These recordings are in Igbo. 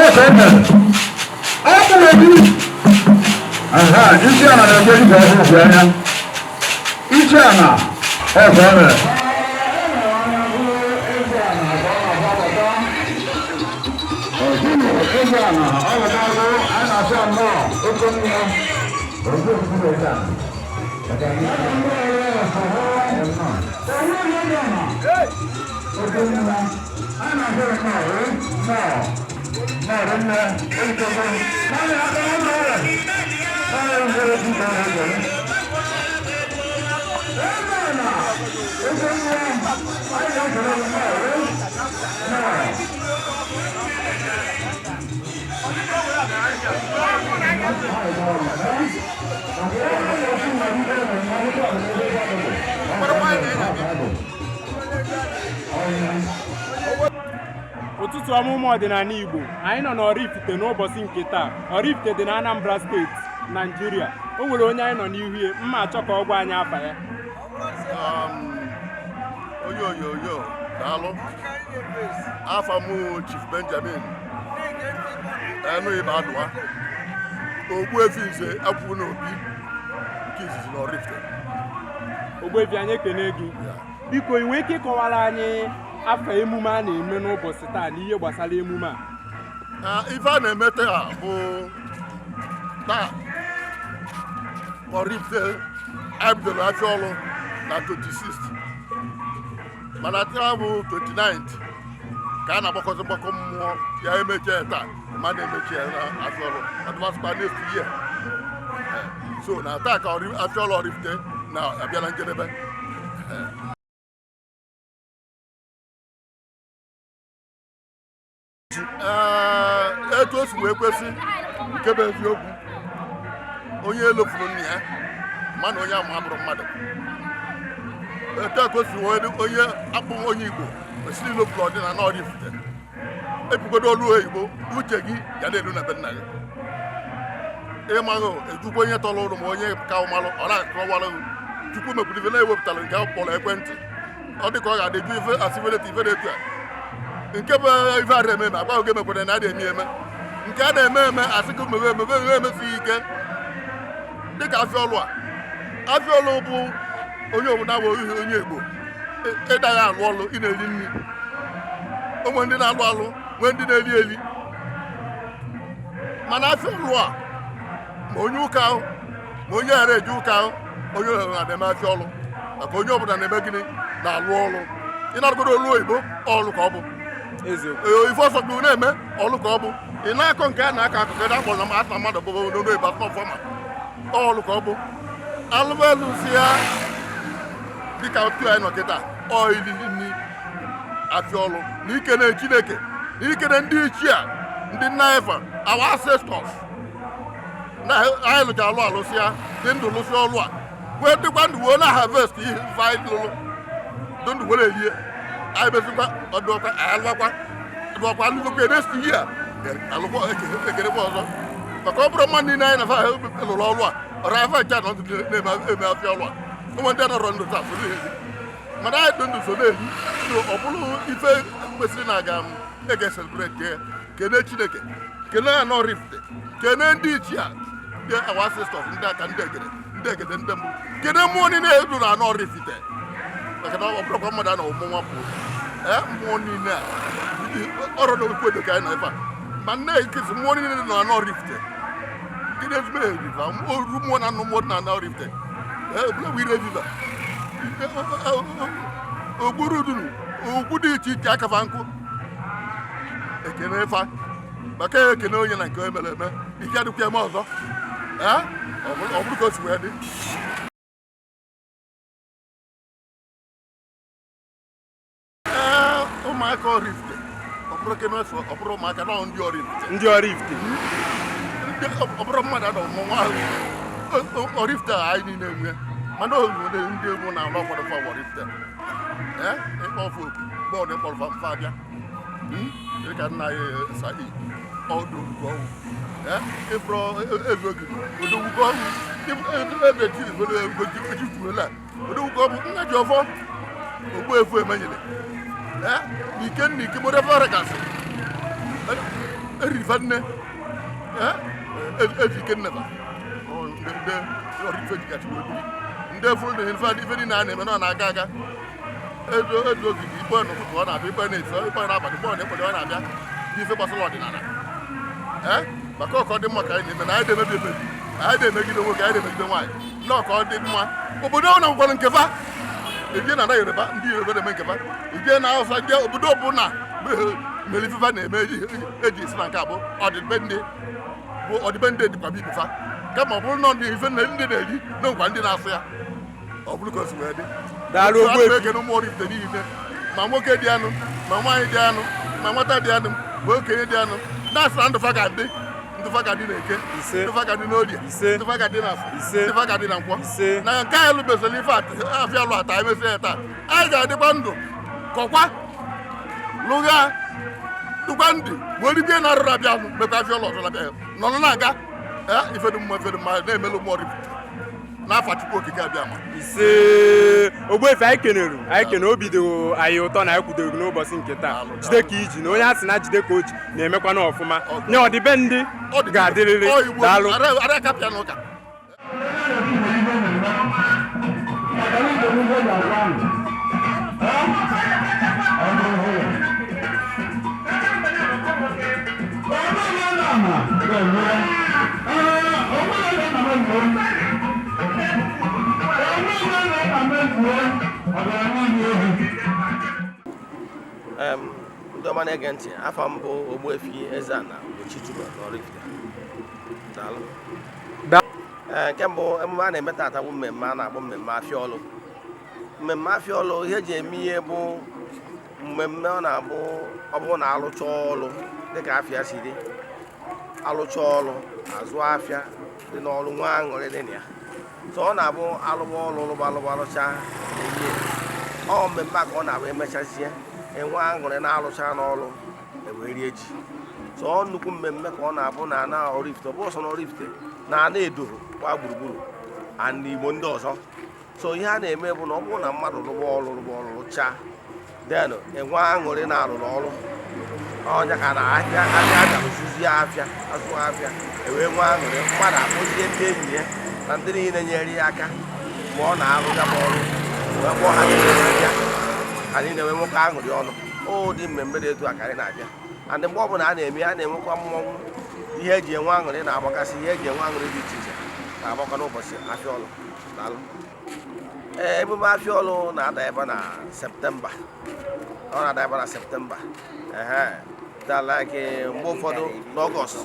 Ọ ka e mere. Ọ kpụrụ ebi. Aha, isi ala na-eje dịka ọhụrụ si anya. Isi ala, ọ ka e mere. Eze ala, ọ bụ n'agụ, a na-asị nnọọ, oke mmụọ. Oke ofufe eze ala. Ụtụtụ ọma, ụmụ ọdịnala Igbo. Anyị nọ n'Oraifite n'ụbọchị nke taa. Oraifite dị na Anambra Steeti, Naijiria. O nwere onye anyị nọ n'ihu ya, mma achọ ka ọ gwa anyị afa ya. Onye onyonyo, daalụ. Afa mụ Chief Benjamin enu Ibadua, Ogbuefi Nze Akwụ n'Obi nke izizi na Oraifite. Ogbuefi, anyị ekene gị. Biko, ị nwee ike ịkọwara anyị afa emume a na-eme n'ụbọchị taa na ihe gbasara emume a? Ife a na-eme taa bụ taa Oraifite anyị bidoro afịa ọlụ na 26, mana taa bụ 29 ka a na-agbakọzi mgbakọ mmụọ ya. Emechi ya taa, ma na-emechi ya na afịa ọlụ ọdịmasịkwa next year. So na taa ka afịa ọlụ Oraifite na-abịa na njedebe. Ee, etu o si wee kwesị, nke bụ eziokwu, onye elofuru nna ya mana onye ama abụrụ mmadụ. Etu a ka o si wee dị, onye akpụ onye Igbo kwesịrị ilofuru ọdịnala Oraifite ebugodo olu oyibo uche gị ya na-elu na be nna gị. Ịmaghị ejukwa onye tọrọ ụlọ ma onye ka malụ, ọ na-akọwara gị. Chukwu mekwuru ife na-ewepụtara nke a kpọrọ ekwentị. Ọ dị ka ọ ga-adị ju ife asịfeleta ife na-etu a, nke bụ ife adị eme eme, agwa oge mekwere na adị eme eme, nke a na-eme eme, asị gị mebe emebe eme, emesighị ike. Dịka afịa ọlụ a, afịa ọlụ bụ onye obodo bụ onye Igbo ịdaghị alụ ọlụ, ị na-eri nri. O nwere ndị na-alụ alụ, nwee ndị na-eri eri, mana afịa ọlụ a, ma onye ụka ahụ ma onye ghara eje ụka ahụ, onye ọbụla na-eme afịa ọlụ, maka onye ọbụla na-eme gịnị? Na-alụ ọlụ. Ị na-arụgodo ọlụ oyibo, ọlụ ka ọ bụ. Eziokwu. Ee, ife ọsọ gị na-eme, ọlụ ka ọ bụ. Ị na-akọ nke a na-akọ akụkọ na akpọrọ na asị mmadụ bụ n'olu oyibo, asị ọfọma, ọlụ ka ọ bụ. Alụmalụ si ya dịka otu anyị nọ kịta, ọ ili nri afịa ọlụ na ikene Chineke na ikene ndị ichie, ndị nna efa, our ancestors, na anyị lụcha alụ alụsị ya dị ndụ, lụsị ọlụ a wee dịkwa ndụ, wee na harvest ihe ife anyị lụrụ, dị ndụ were erie. Anyị bezikwa ọdụọkwa, anyị alụọkwa alụọkwa, alụgokwa next year, alụkwa ekenekwa ọzọ, maka ọ bụrụ mmadụ niile anyị na fa lụrụ ọlụ a ọrụ afa nche nọ ndụ na-eme eme afịa ọlụ a. Ụmụ ndị nọrọ ndụ taa so na-eri, mana anyị dị ndụ so na-eri ndụ. Ọ bụrụ ife kwesịrị na aga m ege celebrate ya, kene Chineke, kene anọ Oraifite, kene ndị ichie, ndị our ancestors, ndị aka, ndị egede, ndị egede, ndị mbụ, kene mmụọ niile edu na anọ Oraifite, maka na ọ bụrụkwa mmadụ a na ọmụmụ nwa pụrụ. Ee, mmụọ niile a ọrụ na okwu edo ka anyị nọ ebe a, ma nne nkịtị, mmụọ niile dị na anọ Oraifite, ndị na-ezube eriva oru mmụọ na anụ mmụọ dị na anọ Oraifite, ee, obula bụ ire viva ogburu duru ugwu dị iche iche akafa nkụ ekene fa, maka ya ekene onye na nke o mere eme, ike adịkwa eme ọzọ. Ee, ọ bụrụ ka o si wee dị. Ee, ụmụaka Oraifite, ọ bụrụ kene, ọ bụrụ ụmụaka nọ ndị Oraifite. Ndị Oraifite. Ndị ọ bụrụ mmadụ anọ ọmụmụ ahụ Oraifite a anyị niile enwe, mana o nwere ndị mụ na ụlọ ụfọdụ fa Oraifite. Ee, ịkpọ ofe oku bọọlụ, ịkpọrọ fa mfa abịa. Dịka nna anyị Sahi ọdụ ọgwụ, ee, ịfụrụ eze ogidi odogwugo ọgwụ, eze chifuola odogwugo ọgwụ, nna ji ọfọ. Ogbuefu Emenyele, ee, na Ikenna Ikemodefere gasị eriri fa nne, ee, eji Ikenna fa. Ọ, ndị Oraifite jigachi wee biri ndị fụrụ na ife niile a na-eme na ọ na-aga aga edo edo ogidi ikpe n'ụtụtụ ọ na-abịa, ikpe na-efe, ikpe n'abalị, ikpe na-ekpede ọ na-abịa dị ife gbasara ọdịnala, ee, maka ọkọ dị mma ka anyị na-eme na anyị na-emebi emebi, anyị na-emegide nwoke, anyị na-emegide nwaanyị, na ọkọ dị mma. Obodo ọ na-nkwalụ nke fa ije na Yoruba, ndị Yoruba na-eme nke fa, ije na Hausa, ndị obodo ọbụla mere ife fa na-eme eji esi na nke a bụ ọdịbendị, bụ ọdịbendị dịkwa bụ ibe fa, kama ọ bụrụ na ndị ife ndị na-eri na nkwa ndị na-asụ ya, ọ bụrụ ka o si wee dị. Daalụ, Otu Ogbuefi. a na-ekene ụmụ Oraifite niile, ma nwoke dị anụ, ma nwaanyị dị anụ, ma nwata dị anụ, ma okenye dị anụ, na-asị na ndụfa ga-adị, ndụfa ga-adị na Eke. Ise. Ndụfa ga-adị n'Orie. Ise. Ndụfa ga-adị n'Afọ. Ise. Ndụfa ga-adị na Nkwọ. Ise. Na nke anyị lụbesịrị ife afịa alụ ata emesịa ya taa, anyị ga-adịkwa ndụ kọkwa lụgha dụkwa ndị wee ribie na arụrụ abịa anụ mekwa afịa ọlụ ọzọ na-abịa nọrọ na-aga. Ee, ife dị mma, ife dị mma na-emelụ ụmụ Oraifite n'afa Chukwu Okike abịa ma. Ise. Ogbuefi, anyị kenere, anyị kene. Obi dị anyị ụtọ na anyị kwudoro gị n'ụbọchị nke taa. Jide ka iji na onye a sị na jide ka o ji na-emekwa na ọfụma nye ọdịbendị ga-adịrịrị. Ọ Igbo. Daalụ. Ara kapịa n'ụka. Ndị ọma na-ege ntị, afọ m bụ Ogbuefi Eze-Ana Ugochitubelu n'Oraifite. Daalụ. Ee, nke mbụ, emume a na-eme tata bụ mmemme a na-akpọ mmemme afịa ọlụ. Mmemme afịa ọlụ, ihe eji eme ihe bụ mmemme ọ na-abụ ọ bụrụ na alụcha ọlụ dịka afịa si dị, alụcha ọlụ, azụ afịa dị n'ọlụ, nwa aṅụrị dị na ya. So ọ na-abụ alụba ọlụ, lụba alụba, alụcha ehihie, ọ mmemme a ka ọ na-abụ emechazie, enwe aṅụrị na-alụcha n'ọlụ, ewee rie ji. So ọ nnukwu mmemme ka ọ na-abụ na ana Oraifite, ọ bụ ọsọ na Oraifite na ana Edo gbaa gburugburu ana Igbo ndị ọzọ. So ihe a na-eme bụ na ọ bụrụ na mmadụ lụba ọlụ, lụba ọlụ, lụchaa, then enwe aṅụrị na alụrụ ọrụ ọnya ka na afịa afịa abịa afịa azụ afịa, ewee nwee aṅụrị, mmadụ akpọzie ndị enyi ya na ndị niile nyere ya aka mgbe ọ na-arụ ya bụ ọrụ, wee kpọọ ha niile wee bịa, ha niile wee nwekọ aṅụrị ọnụ. Ụdị mmemme dị etu a ka anyị na-abịa. And mgbe ọbụla a na-eme, a na-enwekwa mmọnwụ, ihe eji enwe aṅụrị na-agbakasị, ihe eji enwe aṅụrị dị iche iche na-agbakọ n'ụbọchị afịa ọlụ. Daalụ. Ee, emume afịa ọlụ na-ada ebe na Septemba, ọ na-ada ebe na Septemba, ehe, like mgbe ụfọdụ n'Ọgọst.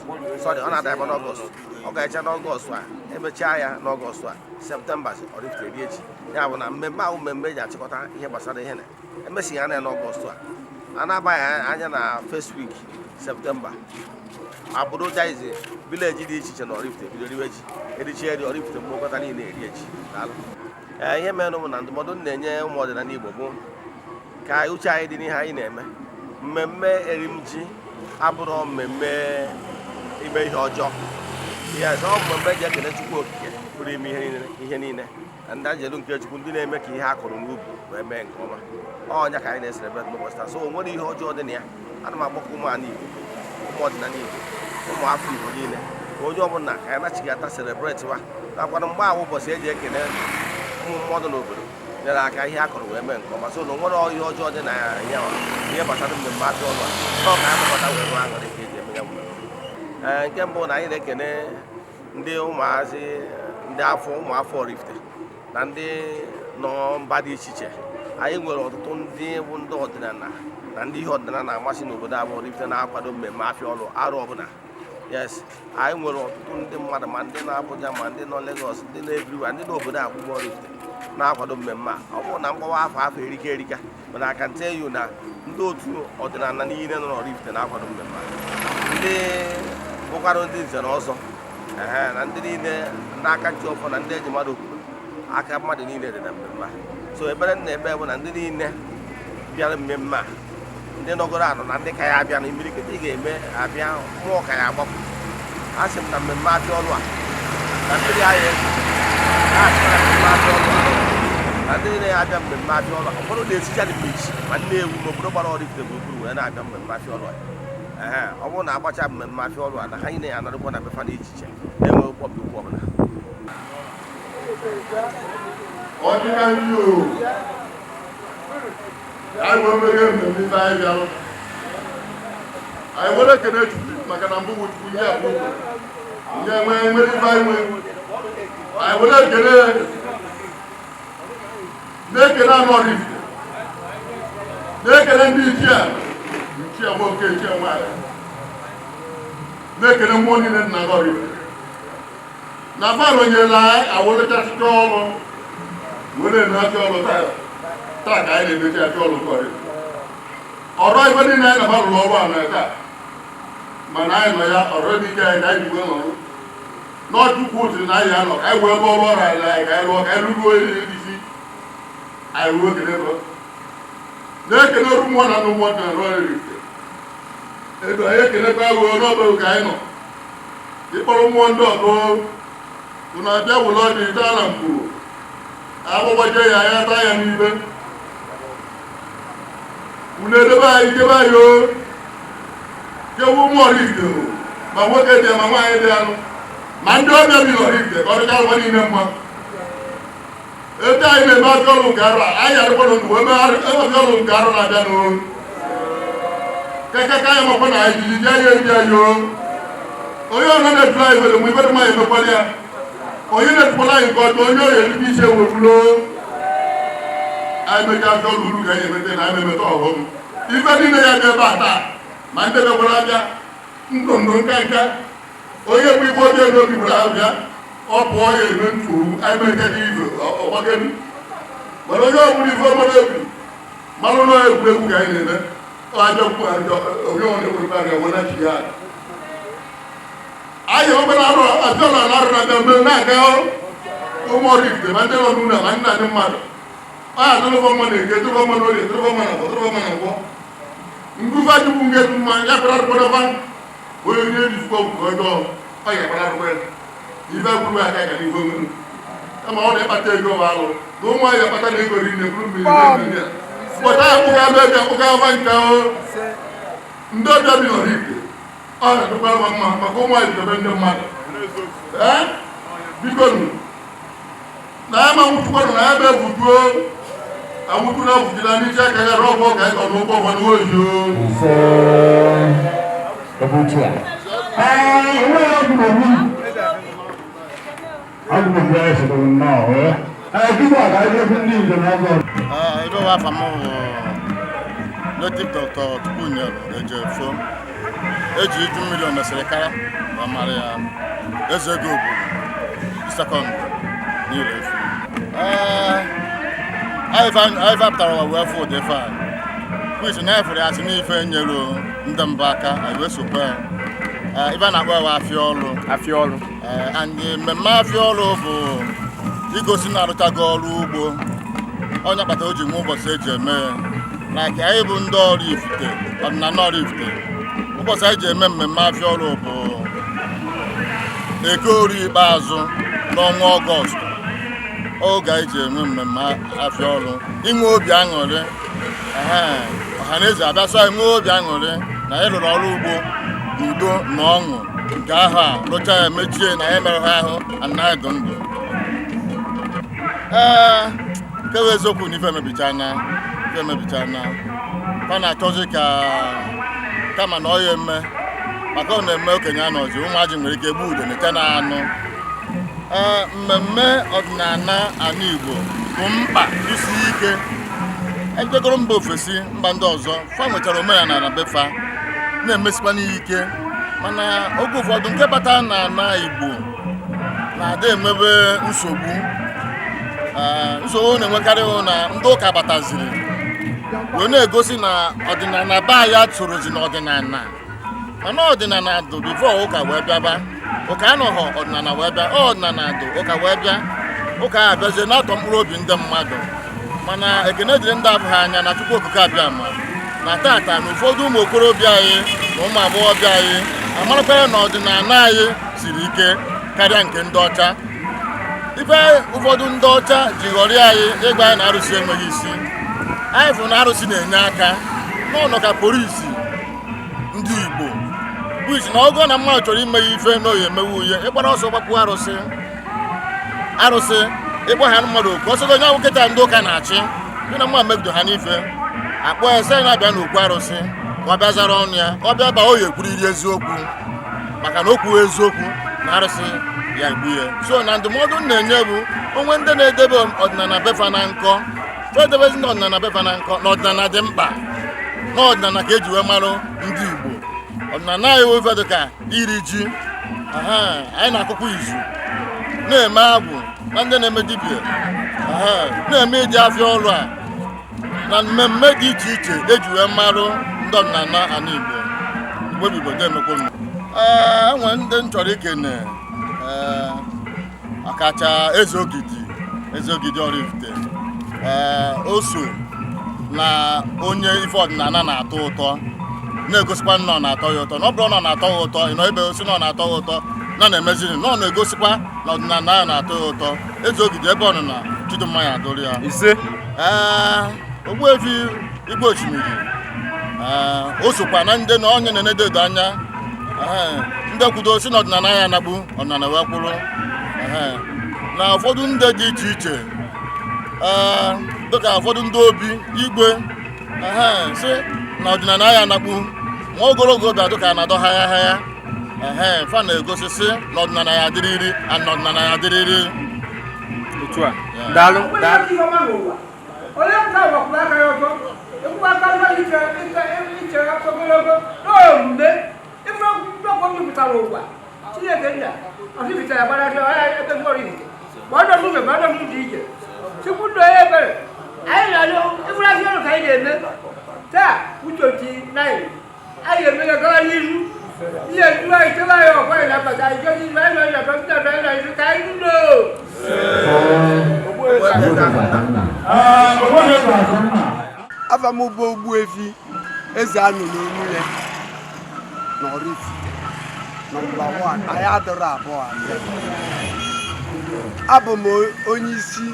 Sorry, ọ na-ada ebe n'Ọgọst. Ọ ga-eche n'Ọgọst a, emechaa ya n'Ọgọst a, Septemba Oraifite rie ji. Ya bụ na mmemme ahụ, mmemme eji achịkọta ihe gbasara ihe na emesighị anya n'Ọgọst a, a na-abaghị anya na first week Septemba, abụrụ jaizi village dị iche iche na Oraifite bido riwe ji, erichi eri, Oraifite mkpokọta niile erie ji. Daalụ. Ee, ihe mere bụ na ndụmọdụ m na-enye ụmụ ọdịnala Igbo bụ ka uche anyị dị n'ihe anyị na-eme. Mmemme erimji abụrụ mmemme ime ihe ọjọọ. Yes, ọ mmemme eji ekele Chukwu Okike pụrụ ime ihe niile, ihe niile na ndị njelu nke Chukwu, ndị na-eme ka ihe a kụrụ n'ubi wee mee nke ọma. Ọnya ka anyị na-e celebrate n'ụbọchị taa. So o nwere ihe ọjọọ dị na ya. Ana m agbakọ ụmụ ala Igbo, ụmụ ọdịnala Igbo, ụmụ afọ Igbo niile, ka onye ọbụla ka anyị nachigata celebrate wa nakwana mgbe ahụ ụbọchị eji ekele ụmụ mmadụ n'obodo nyere aka ihe a kụrụ wee mee nke ọma. So na o nwere ihe ọjọọ dị na ya, ihe gbasara mmemme afịa ọlụ a, ọ ka anyị gbakọta wee nwee aṅụrị ka eji eme ya bụ mmemme. Ee, nke mbụ na anyị na-ekene ndị ụmụazị, ndị afọ, ụmụafọ Oraifite na ndị nọ mba dị iche iche. Anyị nwere ọtụtụ ndị bụ ndị ọdịnala na ndị ihe ọdịnala na-amasị n'obodo abụ Oraifite na-akwado mmemme afịa ọlụ arụ ọbụla. Yes, anyị nwere ọtụtụ ndị mmadụ, ma ndị nọ Abuja, ma ndị nọ Lagos, ndị nọ everywhere, ndị n'obodo akwụkwọ Oraifite na-akwado mmemme a. Ọ bụrụ na mgbawa afọ erika erika, mana I can tell you na ndị otu ọdịnala niile nọ n'Oraifite na-akwado mmemme a, ndị bụkwara ndị nze na ọzọ, ehe, na ndị niile ndị aka ji ọfọ na ndị eji mmadụ obodo aka, mmadụ niile dị na mmemme a. So ekpere m na-ekpe bụ na ndị niile bịara mmemme a, ndị nọgoro anọ na ndị ka ya abịa na imirikiti ga-eme abịa mmụọ ka ya agbapụ. A sị m na mmemme afịa ọlụ a na mmiri anyị na-achị na mmemme afịa ọlụ a. Na ndị niile ya abịa mmemme afịa ọrụ a, ụfọdụ na-esicha dị mmechi ma Nnewi ma obodo gbara Oraifite gburugburu wee na-abịa mmemme afịa ọrụ a. Ee, ọ bụrụ na agbacha mmemme afịa ọrụ a, na ha niile ya anarụkwa na befa na echiche na-enweghị mkpọbi ụkwụ ọbụla. Ọdịna ndị o anyị wee meghe mmemme ife anyị bịarụ, anyị were ekene Chukwu maka na mbụ bụ Chukwu nye abụ nye nwee nwere ife anyị nwee. Anyị were ekene na-ekene anụ Oraifite, na-ekene ndị ichie, ichie nwoke, ichie nwaanyị, na-ekene mmụọ niile dị na Oraifite na faro nyere anyị awolechasịcha ọrụ were na-achọ ọrụ. Taa taa ka anyị na-emechi achọ ọrụ kọrị ọrụ ife niile anyị na rụrụ ọrụ a na taa, mana anyị nọ ya ọrụ dị ike anyị ka anyị ji wee nọrụ n'ọchukwu siri na anyị anọ ka anyị wee rụọ ọrụ ọrụ anyị anyị ka anyị rụọ ka anyị rụruo isi anyị ruo. Ekele rụọ na-ekele ọrụ mmụọ na anụ mmụọ dị na Oraifite edo. Anyị ekelekwa ruo n'ọbụ ka anyị nọ ịkpọrọ mmụọ ndị ọzọ unu abịa wụlọ ọdị taa na mkpụrụ agbagbaje ya ya taa ya n'ibe unu edebe anyị debe anyị o jewu ụmụ Oraifite o, ma nwoke dị ya ma nwaanyị dị anụ ma ndị ọbịa bi n'Oraifite, ka ọ dịcha ụwa niile mma. Ete anyị na-eme afịa ọrụ nke arọ a, anyị arịkwana ndụ wee mee afịa ọrụ nke arọ na-abịa n'o keke ka anyị makwa na anyị jiji ji anyị eji anyị o. Onye ọbụla na-eturu anyị were mgbe ibere mma emekwala ya, onye na-etukwala anyị nke ọjọọ, onye ọya erike isi ewepụlo anyị mechaa afịa ọrụ uru ka anyị emete na anyị emeta ọghọm. Ife niile ya bịa ebe a taa, ma ndị bịakwara abịa ndụ ndụ nka nka, onye bụ igbo ọjọọ n'obi gwara abịa, ọ pụọ ya eme ntụrụ anyị mechacha ife ọgbakelu. Mana onye ọbụla ife ọma n'obi malụ na egwuregwu ka anyị na-eme, ọ ajọkwu ajọ onye ọ na-ewepụ aka wena chi ya. Anyị obere arụ afịa ọrụ ala arụ na-abịa mee na-aga ụmụ Oraifite, ma ndị nọ n'ụlọ ma nna ndị mmadụ ọ ya atụrụfọ mma na eke, tụrụfọ mma na orie, tụrụfọ mma na afọ, tụrụfọ mma na nkwọ ngufa chukwu nke dị mma ya kpara arụkwadọfa onye onye ejikwa ọgwụ ọjọọ ọ ya kpara arụkwa ya ife gwuru aka ga n'ife onwere kama ọ na-ekpata ego bụ alụ na ụmụ anyị akpata na ego rinne bụrụ mmiri mmiri pụta ya kpụga ebe ebe akpụga afa nke ahụ. Ndị ọbịa bi n'Oraifite, ọ na-adịkwara mma mma maka ụmụ anyị jidebe ndị mmadụ. Ee, biko nụ na ya ma nwụchukwanụ na ya bụ ebutuo anwụchu na ọbụjila n'isi aka ya rọbọ ka anyị kọ n'ụgbọ ọgwa n'ozi o. Ise ebe otu a. Ee, onwe ya ọgwụ na-egbu. Ọgwụ na-egbu anyị sịrị nnọọ. Ee, ee, tupu a ga ekwu ndị njem ọzọ. Ebe wa afa m bụ Native Doctor Chukwunyere Ejefo, eji iju mmiri omesịrị kara ma mara ya, eze ego obodo second n'ire efu. Ee, anyị pụtara ụwa wee fụ ụdị ife a kwisi na efere ya sị n'ife nyere ndị mbụ aka anyị wee sokwa ya. Ee, ife a na-akpọ ya bụ afịa ọrụ. Afịa ọrụ. Ee, and mmemme afịa ọrụ bụ igosi na arụchago ọrụ ugbo onye kpatara o ji nwe ụbọchị eji eme ya. Like anyị bụ ndị Oraifite, ọdịnala Oraifite, ụbọchị anyị ji eme mmemme afịa ọrụ bụ Eke Ori ikpeazụ n'ọnwa Ọgọst, oge anyị ji eme mmemme afịa ọrụ inwe obi aṅụrị. Ehe, ọha na eze abịa sọ anyị nwee obi aṅụrị na anyị rụrụ ọrụ ugbo n'udo na ọṅụ nke ahụ a rụcha ya mechie na anyị merụghị ahụ na anyị dụ ndụ. Ee, nke bụ eziokwu na ife emebichana, ife emebichana. Fa na-achọzi ka kama na ọ ya eme maka ọ na-eme okenye anọzi, ụmụazị nwere ike gbuo udene te na anụ. Ee, mmemme ọdịnala ala Igbo bụ mkpa isi ike ejegoro mba ofesi, mba ndị ọzọ fa nwechara omenala na befa na-emesikwana ike, mana oge ụfọdụ nke bata na ala Igbo na-ada enwebe nsogbu. Ee, nsogbu na-enwekarị bụ na ndị ụka bataziri wee na-egosi na ọdịnala be ya sorozi n'ọdịnala, mana ọdịnala dụ before ụka wee bịaba. Ụka anọghọ ọdịnala wee bịa, ọ ọdịnala dụ ụka wee bịa. Ụka a abịazie na-atọ mkpụrụ obi ndị mmadụ, mana ekene dịrị ndị abụghị anya na Chukwu Okike abịa ma na tata na ụfọdụ ụmụ okorobịa anyị na ụmụ agbọghọbịa anyị amarakwara na ọdịnala anyị siri ike karịa nke ndị ọcha. Ife ụfọdụ ndị ọcha ji ghọrịa anyị ịgwa anyị na arụsị enweghị isi, anyị fụrụ na arụsị na-enye aka n'ọnọ ka polisi ndị Igbo bụ isi na ọgọ na mmadụ chọrọ ime ya ife na oyi emewe uye ịgbara ọsọ gbapụ arụsị arụsị ịgba ha mmadụ okwu ọsọgo onye ọbụ kịta ndị ụka na-achị dị na mmadụ megido ha n'ife akpọ ya sị na-abịa n'okwu arụsị ka ọ bịa zara ọnụ ya, ka ọ bịa ba oyi ekwuriri eziokwu, maka na o kwuo eziokwu na arụsị ya egbu ya. So na ndụmọdụ m na-enye bụ onwe ndị na-edebe ọdịnala befa na nkọ fedebezi ndị ọdịnala befa na nkọ na ọdịnala dị mkpa, na ọdịnala ka eji wee marụ ndị Igbo. Ọdịnala anyị wee ife dịka iri ji, anyị na-akụkwa izu, na-eme agwụ na ndị na-eme dibịa, na-eme ịdị afịa ọrụ a na mmemme dị iche iche eji wee marụ ndị ọdịnala ala Igbo. Igbo bụ Igbo demekwa. Ee, enwere ndị m chọrọ ikene, ee, ọkacha Eze Ogidi, Eze Ogidi Oraifite. Ee, o so na onye ife ọdịnala na-atọ ụtọ, na-egosikwa na ọ na-atọ ya ụtọ, na ọ bụrụ na ọ na-atọ ya ụtọ, ị nọ ebe osi na ọ na-atọ ya ụtọ na na-emeziri na ọ na-egosikwa na ọdịnala ya na-atọ ya ụtọ. Eze Ogidi ebe ọ nọ na Chidimma ya adụrụ ya. Ise. Ee, Ogbuefi Igwe Osimiri, ee, o sokwa na ndị na onye na-enedo edo anya, ee, ndị kwudo si na ọdịnala ya anagbu ọdịnala wee kwụrụ, ee, na ụfọdụ ndị dị iche iche, ee, dịka ụfọdụ ndị obi igwe, ee, si na ọdịnala ya anagbu nwa ogologo oge dịka na-adọ ha ya ha ya, ee, fa na-egosi si na ọdịnala ya adịrịrị na ọdịnala ya adịrịrị. Otu a. Daalụ, daalụ. Onye nta gbakwuru aka ya ọtọ ekwukwa aka iche iche iche ogologo n'omume ife ndọkọ jupụtara ụwa. Chineke nna ọtụpụtara gbara ọya ebe mkpọrọ ihite ma ọ nọ n'ụzọ ma ọ nọ n'ụzọ ije. Chukwu ndụ onye ebere anyị na-arịọ ịfụrasị ọrụ ka anyị na-eme taa bụ 29, anyị ga-eme gawa n'iru ihe ndu anyị chebe anyị ọkwa anyị na-abata anyị jee n'iru anyị nọ na ndị anyị na iru ka anyị ndụ. Afa m bụ Ogbuefi Eze Anụ n'onu ya na Oraifite number 1, anyị adịrọ abụọ abịa. Abụ m onye isi,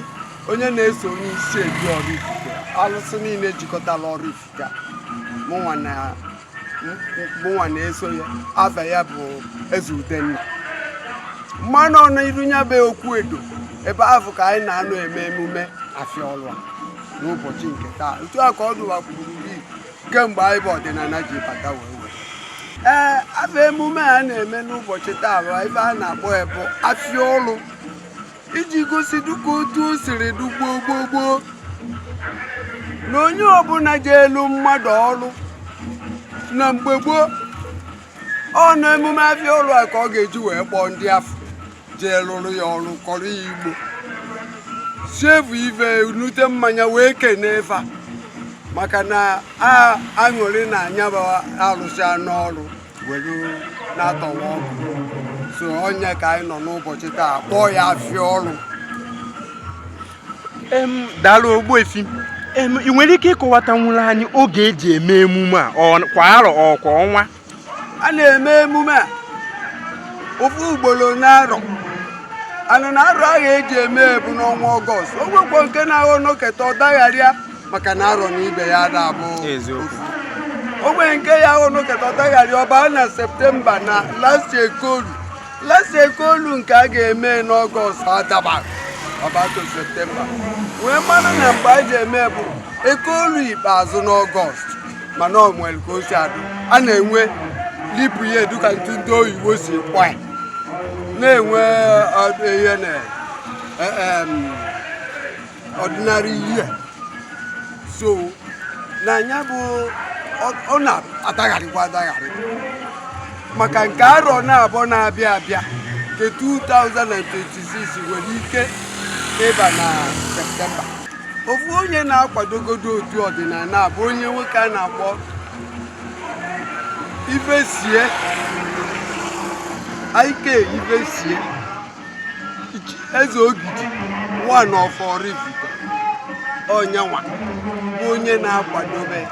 onye na-eso onye isi edu Oraifite, alụsị niile jikọtara Oraifite a. Mụnwa na-eso ya. Afa ya bụ Eze Udenna. Mmanụ ọnụ iru ya bụ okwu edo ebe ahụ ka anyị na-anọ eme emume afịa ọrụ a n'ụbọchị nke taa. Otu a ka ọ dụwa kwuru kemgbe anyị bụ ọdịnala ji bata wee wee ee afọ emume a na-eme n'ụbọchị taa bụ ebe a na-akpọ ya bụ afịa ọrụ, iji gosi dịka otu o siri dị gboo gboo gboo na onye ọbụla ji elu mmadụ ọrụ na mgbe gboo, ọ na emume afịa ọrụ a ka ọ ga-eji wee kpọọ ndị afọ jee lụrụ ya ọrụ, kọrọ ya igbo, sievu ive, nute mmanya wee kene fa, maka na a aṅụrị na anya bụ arụsị anụ ọrụ were na-atọwa ọkụ. So onye ka anyị nọ n'ụbọchị taa kpọọ ya afịa ọrụ. Em, daalụ Ogbuefi. Em, ị nwere ike ịkọwatanwuru anyị oge eji eme emume a? Ọ kwa arọ, ọ kwa ọnwa? A na-eme emume a ofu ugboro n'arọ anụ na arọ ahụ eji eme bụ n'ọnwa Ọgọst. O nwekwa nke na-aghọ n'oketa ọ dagharịa, maka na arọ na ibe ya na-abụ Eziokwu. ofu. O nwere nke ya ahụ n'oketa ọ dagharịa, ọba na Septemba na last ekolu, last ekolu nke a ga-eme n'Ọgọst adaba ọbato Septemba wee mara na mgbe a ji eme bụ ekolu ikpeazụ n'Ọgọst. Mana ọ nwere ka o si adị, a na-enwe leap year dịka ntu ndị oyibo si kpọ ya, na-enwe ihe na ordinary year. So na anya bụ ọ na-adagharịkwa adagharị, maka nke arọ na-abụọ na-abịa abịa nke 2026 nwere ike ịba na Septemba. Ofu onye na-akwadogodo otu ọdịnala bụ onye nwoke a na-akpọ Ifesie Ike Ifesie Eze Ogidi one of Oraifite, onyenwa bụ onye na-akwadobe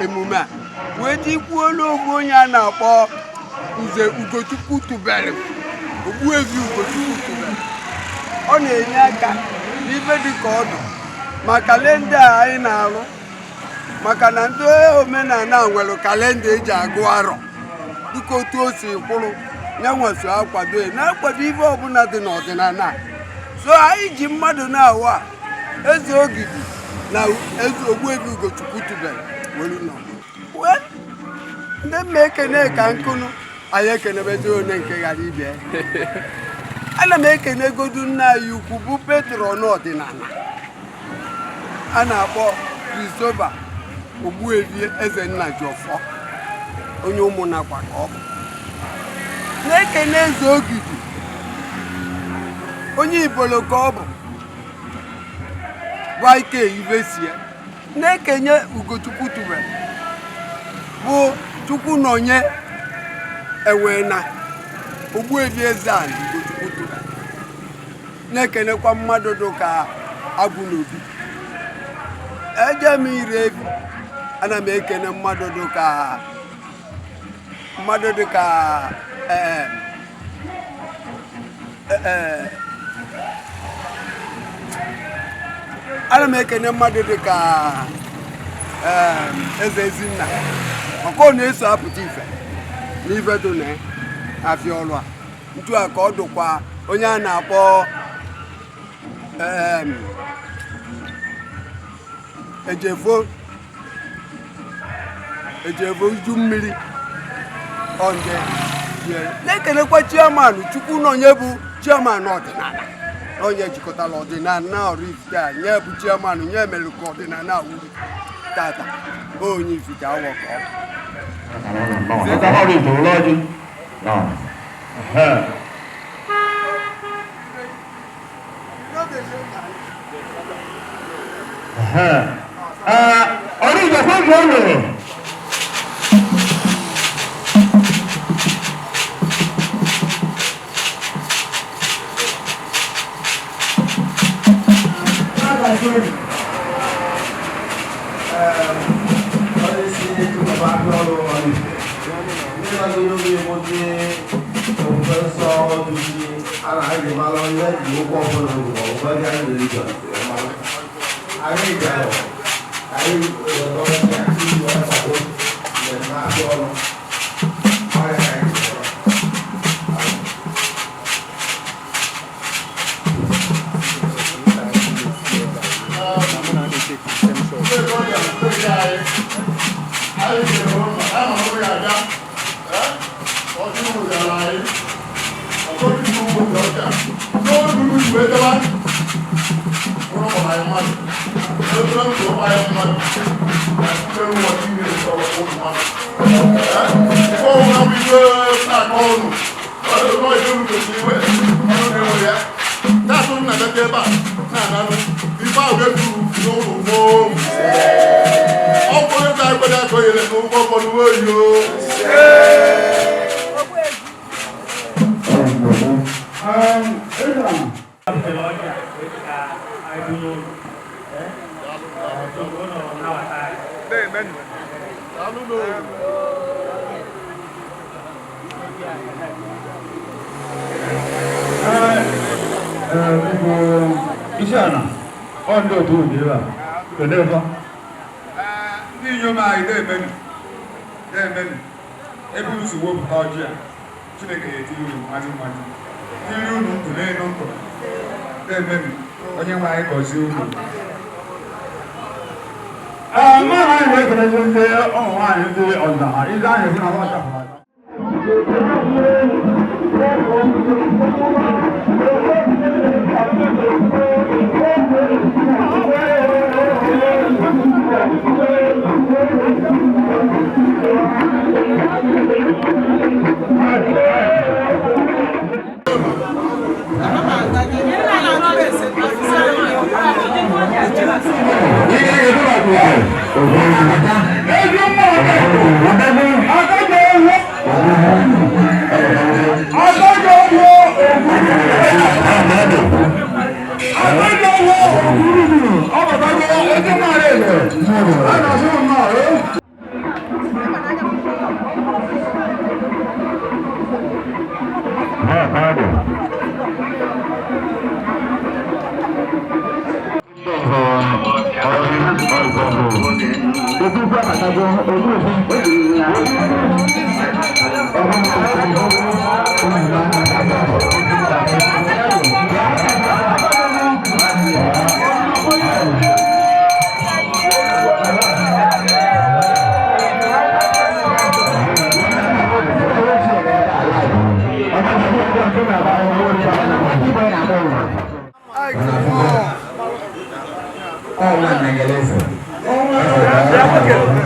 emume a wee tikwuolu ofu onye a na-akpọ Nze Ugochukwu Tubelu, Ogbuefi Ugochukwu Tubelu. Ọ na-enye aka n'ife dị ka ọdụ ma kalenda a anyị na-alụ, maka na ndị omenala nwere kalenda eji agụ arọ dịka otu o si kwụrụ. Ya nweso akwado ya na-akwado ife ọbụla dị n'ọdịnala. So anyị ji mmadụ na-awụ a, Eze Ogidi na Eze Ogbuefi Ugochukwu tubelu welu nọ. Well, ndị mma ekene ka nkụnụ anyị ekenebezi onye nke ghara ibe. Ana m ekenegodu nna anyị ukwu bụ patron ọdịnala a na-akpọ Christopher Ogbuefi Eze Nnajiọfọ, onye ụmụnakwa ka ọ bụ. Na-ekene Eze Ogidi, onye Ibolo ka ọ bụ, bụ ike ivesie. Na-ekenye Ugochukwu tubelu bụ Chukwu nọnye enwena Ogbuefi Eze-Ana Ugochukwu tubelu. Na-ekenekwa mmadụ dị ka Agwụ n'Obi eje m ire ebi. Ana m ekene mmadụ dị ka ana m ekene mmadụ dị ka Eze Ezinna, maka ọ na-eso apụta ife n'ife dị na afịa ọrụ a. Ntu a ka ọ dụkwa onye a na-akpọ Ejefo, Ejefo uju mmiri onde. Na-ekelekwa chairman Chukwu nọnye bụ chairman ọdịnala, onye jikọtara ọdịnala na Oraifite a, nye bụ chairman nye mere ka ọdịnala wuru tata, onye Ifite awọ ka ọ bụ. Ẹ̀ka ọrụ ìtòwú lọ́jọ́ náà. Ọrụ ìjọba ìjọ lò. Onye isi nchịkọba aka ọrụ Oraifite, ndị nọgide bụ ndị ofufe nsọ duzi a na-eji mara onye ji ụgwọ ọbụla ụgwọ ụgwọ ndị anyị religion mara. Anyị bịara ka anyị weta ọchị a iji wee kwado mmemme aka ọrụ ọrịa ka anyị bịara. Anyị kere ụlọ, anyị ma ụlọ ya abịa, ọjị wụzara anyị, ọtụtụ ụmụ dị ọcha n'oge uru igwe debe ụlọ kpọrọ anyị mmadụ n'oge ndụ anyị mmadụ na site n'ụwa niile ụlọ mmadụ ife ọbụla bụ ife na-akọ ọnụ ọnụ ife uru kwesịrị iwe ọnụ na-enwe ya taatụ nna bịata ebe a na-ananụ ife ahụ ga-eturu n'ụlọ gboo. Ọ bụ onye ga-ekwere akọ yere n'ụgbọ ụfọdụ oyi o. Butere ọjị a wee sị ka anyị bunye unu. So unu nabata anyị. Daalụ n'oru. Biko, isi ala ọ ndị otu ụdị ebe a kedu ebe Ndị inyom anyị, na-emenu na-emenu ebe unu si wepụta ọjị a, Chineke ya etinye unu mmaji mmaji, tiri unu ndụ n'elu ndụ. Na-emenu, onye nwe anyị gọzie unu. Ee, mmadụ anyị na-ekelezi ndị ụmụ nwaanyị ndị ọdịnala ize anyị esi na ha chapụrụ.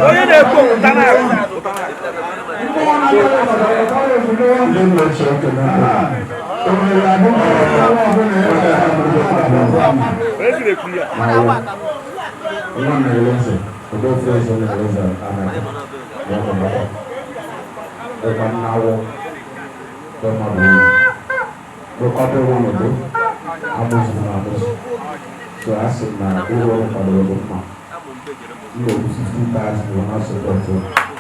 Onye na-ekwu So I said, "Nah, we were on the road." No, 60,000 will not support you.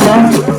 Bye.